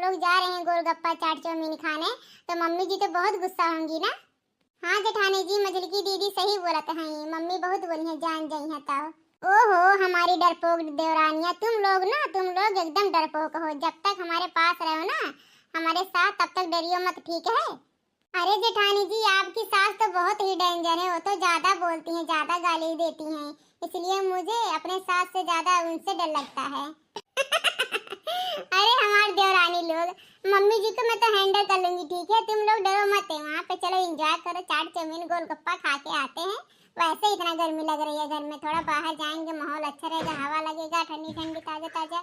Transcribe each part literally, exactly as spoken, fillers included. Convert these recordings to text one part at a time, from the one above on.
लोग जा रहे हैं गोलगप्पा चाट चाउमीन खाने, तो मम्मी जी तो बहुत गुस्सा होंगी ना। हाँ जेठानी जी, मझलकी दीदी सही बोलत हैं, मम्मी बहुत बोली हैं, जान जाई हैं तब। ओहो, हमारी डरपोक देवरानिया, तुम लोग ना, तुम लोग एकदम डरपोक हो। जब तक हमारे पास रहो ना, हमारे साथ, तब तक डरियो मत, ठीक है? अरे जेठानी जी, आपकी सास तो बहुत ही डेंजर है, वो तो ज्यादा बोलती हैं, ज्यादा गाली देती हैं, इसलिए मुझे अपने सास से ज्यादा उनसे डर लगता है। अरे हमार देवरानी लोग, मम्मी जी को मैं तो हैंडल कर लूंगी, ठीक है? तुम लोग डरो मत, वहाँ पे चलो एंजॉय करो, चाट चाउमीन गोलगप्पा खा के आते हैं। वैसे इतना गर्मी लग रही है घर में, थोड़ा बाहर जाएंगे, माहौल अच्छा रहेगा, हवा लगेगा ठंडी ठंडी, ताजा ताजा।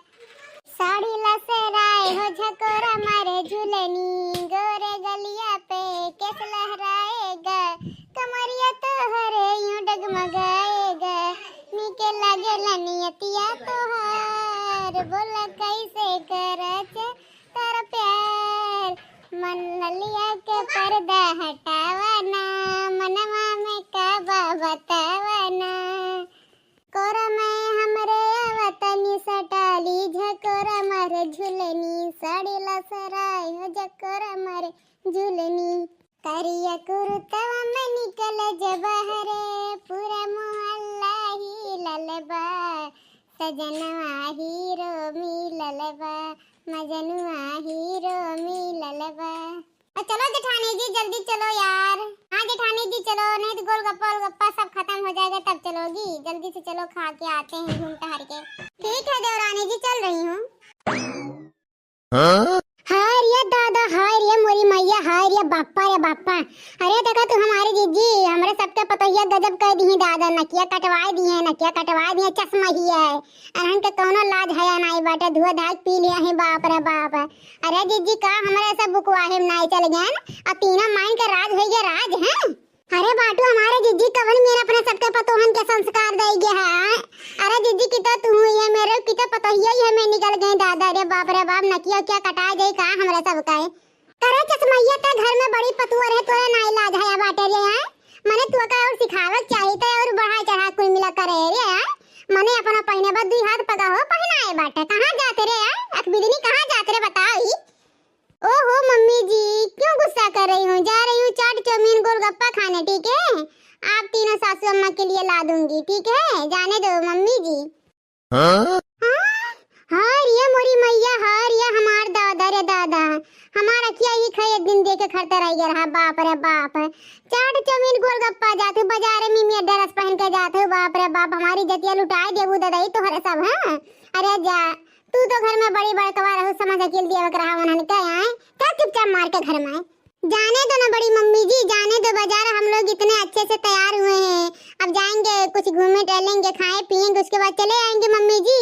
साड़ी लसराए हो झकोरा मारे झुलनी, गोरे गलिया पे केस लहराएगा, कमरिया तोहरे यूं डगमगाएगा, नीके लागेला नियतिया तोहार, बोला कैसे करच तारा प्यार, मन ललिया के पर्दा हटावा ना, मनवा में का बा बतावा ना। कोरा में हमरे आवतनी सटाली, झकोरा मारे झुलनी, साड़ी लसराए हो झकोरा मारे झुलनी। करिया कुर्तवा में निकल जब हरे, पूरा मोहल्ला हिलल बा। सजनवा हीरो मिलल बा, मजनुआ हीरो मिलल बा। और चलो जेठानी जी, जल्दी चलो यार। हाँ जेठानी जी चलो, नहीं तो गोलगप्पा वोलगप्पा सब खत्म हो जाएगा, तब चलोगी। जल्दी से चलो, खा के आते हैं घूम टहर के। ठीक है देवरानी जी, चल रही हूँ। हाँ? हाय रे दादा, हाय रे मोरी मैया, हाय रे बाप्पा रे बाप्पा। अरे देखा तू हमारे जीजी, हमरे सबके पतोहिया गजब कर दी दादा, नकिया कटवाए दिए, नकिया कटवाए दिए, चश्मा ही है। अनहन के कौनो लाज हया नाई बाटे, धुआ धाक पी लिया है बाप रे बाप। अरे जीजी का हमरे सब बुकवाहे में नाई चल गए, और तीनों माइन के राज होई गया राज है। अरे बाटू, हमारे जिज्जी कवन मेर अपने सबके पतोहन के संस्कार दे गया है। अरे जिज्जी की तो तू ये मेरे की तो पतोहिया ही हमें निकल गई दादा। अरे बाप रे बाप, नकिया क्या कटा जाई का हमरा सब का है। करे चश्मैया ते घर में बड़ी पतुआ रहे, तोरे ना इलाज है बाटे रे आए। मने तू का और सिखावे चाहिए तो और बढ़ा चढ़ा कुल मिला करे रे आए। मने अपना पहिने बस दुई हाथ पगा हो पहनाए बाटे। कहाँ जाते रे आए? अख बिदनी कहाँ जाते रे बताओ ही। ओहो मम्मी जी, क्यों गुस्सा कर रही हूँ? जा रही हूँ चाट चाउमीन गोलगप्पा खाने, ठीक है? आप तीनों सासू अम्मा के लिए ला दूंगी, ठीक है? जाने दो मम्मी जी। हाँ? हाँ? हाय रे मोरी मैया, हाय रे हमार दादा रे दादा, हमार अखिया ही खा एक दिन देखे खरते रह गया रहा, बाप रे बाप। चाट चाउमीन गोलगप्पा जाते बाजार में, मैं ड्रेस पहन के जाते, बाप रे बाप, हमारी जतिया लुटाए देबू दादा, ई तोहरे सब, हाँ? अरे जा, तू तो घर में बड़ी बड़कवा रहू, समझ अकिल दिया के रहा उन्हन के आए, का चुपचाप मार के घर में आए। जाने दो ना बड़ी मम्मी जी, जाने दो, बाजार हम लोग इतने अच्छे से तैयार हुए हैं, अब जाएंगे कुछ घूमे टहलेंगे, खाए पिएंगे, उसके बाद चले आएंगे मम्मी जी।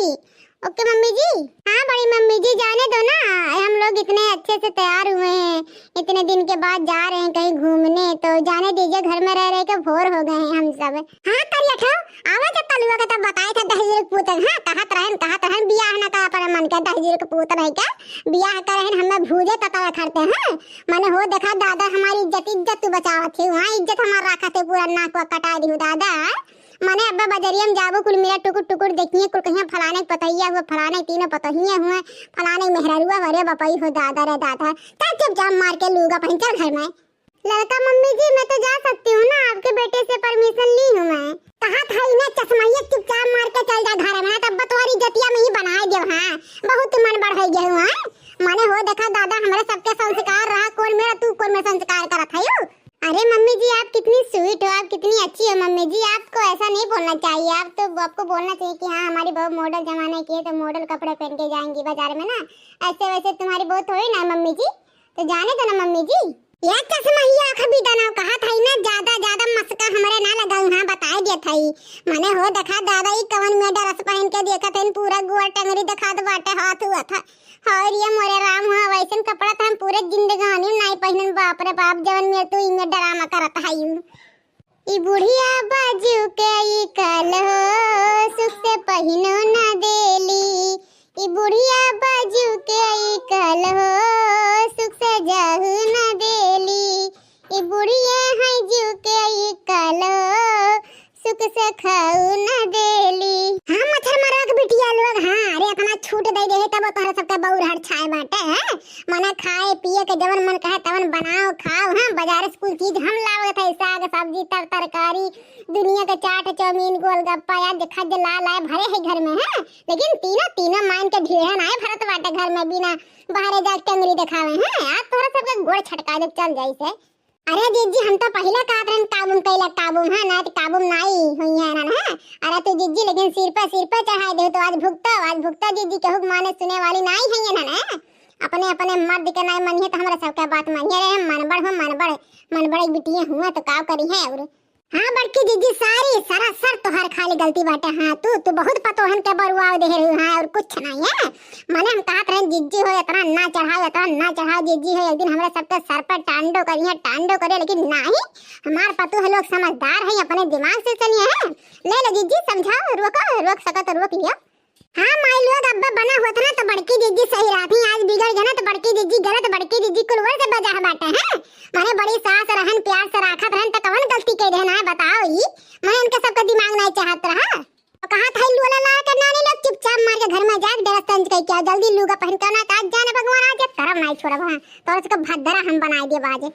ओके मम्मी जी। हाँ बड़ी मम्मी जी, जाने दो ना, हम लोग इतने अच्छे से तैयार हुए हैं, इतने दिन के बाद जा रहे हैं कहीं घूमने, तो जाने दीजिए, घर में रह रह के बोर हो गए हैं हम सब। हाँ करिया ठो, आवे जब कलुआ के तब बताए थे दहेज के पूत, हाँ कहत रहन, कहत रहन बियाह ना कर अपने मन के, दहेज के पूत रह के बियाह करहन, हमें भूजे तता खरते हैं। मने हो देखा दादा, हमारी इज्जत, इज्जत तू बचावत ही, हाँ इज्जत हमार राखत है, पूरा नाक वाक कटा दी दादा। मने अब्बा बजरिया में जाबो, कुल मेरा टुकुर टुकुर देखिए, कुल कहिया फलाने के पतोहिया हुआ, फलाने के तीनों पतोहिए हुए, फलाने के मेहररुआ, अरे बपई हो दादा रे दादा। चल चुपचाप मार के लूगा पहन, चल घर में। ललका मम्मी जी, मैं तो जा सकती हूँ ना, आपके बेटे से परमिशन ली हूँ मैं। कहा था इन्हें चश्मैया चुपचाप मार के चल जा घर में, तब तोहरी जतिया में ही बनाए देव, हाँ। बहुत मन बढ़ाई गए हुआ है। मने हो देखा दादा, हमारे सबके संस्कार रहा, कौन मेरा तू, कौन मेरा संस्कार करत है यू? अरे मम्मी जी, आप कितनी स्वीट हो, आप कितनी अच्छी हो मम्मी जी, आपको ऐसा नहीं बोलना चाहिए। आप तो, आपको बोलना चाहिए कि हाँ, हमारी बहू मॉडल जमाने की है, तो मॉडल कपड़े पहन के जाएंगी बाजार में ना, ऐसे वैसे तुम्हारी बहू थोड़ी ना है मम्मी जी, तो जाने दो ना मम्मी जी। ये चश्मा ही आँख भी दाना कहा था ही ना, ज्यादा, ज्यादा मस्का हमरे ना लगाऊ, हाँ बताए दिया था ही। मने हो देखा दादा, ई कवन में ड्रेस पहन के देखत हन, पूरा गोर टंगरी दिखात बाटे, हाथ हुआ था। और ये मोरे राम हुआ, वैसन कपड़ा तो हम पूरे जिंदगानी में नाई पहनन। बाप रे बाप, जवन में तू इमे ड्रामा करत है यू। ई बुढ़िया बाजू के ई काल हो, सुख से पहिनो ना देली। ई बुढ़िया बाजू के ई काल हो, सुख से जाहू ना देली। ई बुढ़िया है जू के ई काल हो, सुख से खाऊ ना देली। हाँ, मच्छर मरवा के बिटिया लोग, हाँ, अरे, इतना छूट दे दे, तब तोहरे सबके बउर हर छाए बाटे, हैं? खाए पिए के जवन मन कहे तवन बनाओ खाओ। हाँ, बाजारे से कुल चीज हम लावत है, साग सब्जी तर तरकारी, दुनिया के चाट चाउमीन गोलगप्पा, यार देखा जे ला लाए भरे है घर में। हाँ, लेकिन तीनों तीनों माइन के ढीढ़े नाय भरत बाटे घर में बिना बाहरे जाके टंगरी देखावे। हाँ, आज तोहरा सबके गोड़ छटका दे चल जाई से। अरे जीजी, हम तो पहिले कहत रहन काबू में कैला काबू में, हाँ, ना तो काबू में नाई हुई है ना, हाँ। अरे तू जीजी, लेकिन सिर पे सिर पे चढ़ाई दे तो आज भुगतो, आज भुगतो जीजी, केहू के माने सुने वाली नाई है ना, हाँ। अपने अपने मर्द के नाई मनिए तो हमरा सबके बात मानिए रे, हम मनबड़ हो मनबड़, मनबड़ एक बिटिया हुआ तो का करी है और। हाँ बड़की जीजी, सारी सरासर तोहार खाली गलती बाटे। हाँ, तू तू बहुत पतोहन के बरुआ दे रही, हाँ, और कुछ नहीं है। माने हम कहत रहन जीजी हो इतना ना चढ़ाओ, इतना ना चढ़ाओ जीजी हो, एक दिन हमरा सबके सर पर टांडो करिए, टांडो करिए, लेकिन नाही, हमार पतोह लोग समझदार है, अपने दिमाग से चलिए हैं। ले लो जीजी, समझाओ, रोको, रोक सको तो रोक लियो। हाँ माई लोग, अब्बा बना होत ना तो बड़की जीजी सही रहती, आज बिगड़ गए ना तो बड़की जीजी गलत, बड़की जीजी कुल ओर से बजा बाटे हैं। माने बड़ी सास रहन, प्यार से राखत रहन तो कवन गलती कह देहन है बताओ ई। माने उनके सबका दिमाग नहीं चाहत रहा। तो कहा था लोला ला के नानी लोग चुपचाप मार के घर में जाके ड्रेस चेंज करके आओ, जल्दी लुगा पहन के आओ, ना तो आज जाने भगवान आज करम नहीं छोड़ब। हाँ, तोरा सबका भद्दरा हम बनाई देब आज।